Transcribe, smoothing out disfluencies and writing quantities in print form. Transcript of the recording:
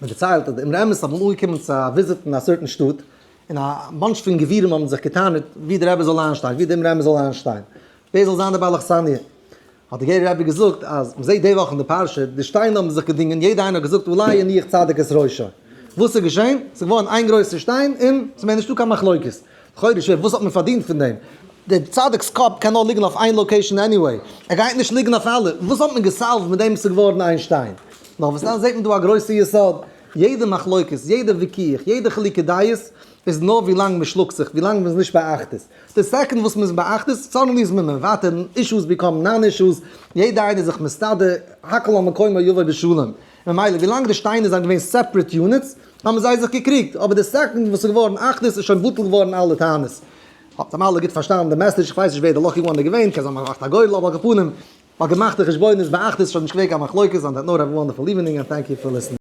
מען דערציילט אז די אמרי אמת האבן אנגעקומען צו א visit אין א certain שטאט, און א bunch פון גבירים האבן זיך געטענה'ט ווי די רבי זאל איינשטיין, ווי די אמרי אמת זאל איינשטיין, ווער זאל זיין די בעל אכסניא. האט די גערער רבי געזאגט אז מען זעט די וואך אין די פרשה, די שטיינער האבן זיך געדינגען, יעדער איינער האט געזאגט עלי יניח צדיק את ראשו. וואס איז געשען? ס'איז געווארן איין גרויסע שטיין און ס'איז מער נישטא קיין מחלוקת. לכאורה שווער, וואס האט מען פארדינט פון דעם? דער צדיק'ס קאפ קען נאר ליגן אויף איין location anyway, ער גייט נישט ליגן אויף אלע, וואס האט מען גע solve ט מיט דעם ס'איז געווארן איין שטיין? נאר וואס דאן זעט מען דא א גרויסע יסוד, יעדע מחלוקת, יעדע וויכוח, יעדע חילוקי דעות, איז נאר ווי לאנג מען שלאגט זיך, ווי לאנג מען איז נישט באחדות. די second וואס מען איז באחדות, suddenly איז מען מוותר, issues become non issues, יעדע איינער איז זיך מסתדר, הכל על מקומו יבוא בשלום. ממילא ווי לאנג די שטיינער זענען געווען separate units, האבן זיי זיך געקריגט, אבער די second וואס איז געווארן אחדות איז שוין בטל געווארן אלע טענות. האט זיי אלע גוט פארשטאנען די message, איך ווייס נישט ווער די lucky one איז געווען, קען זיין מען מאכט א גורל, אבער על כל פנים, מ'האט געמאכט די חשבונות באחדות, שוין נישט געווען קיין מחלוקת, on that note have a wonderful evening and thank you for listening.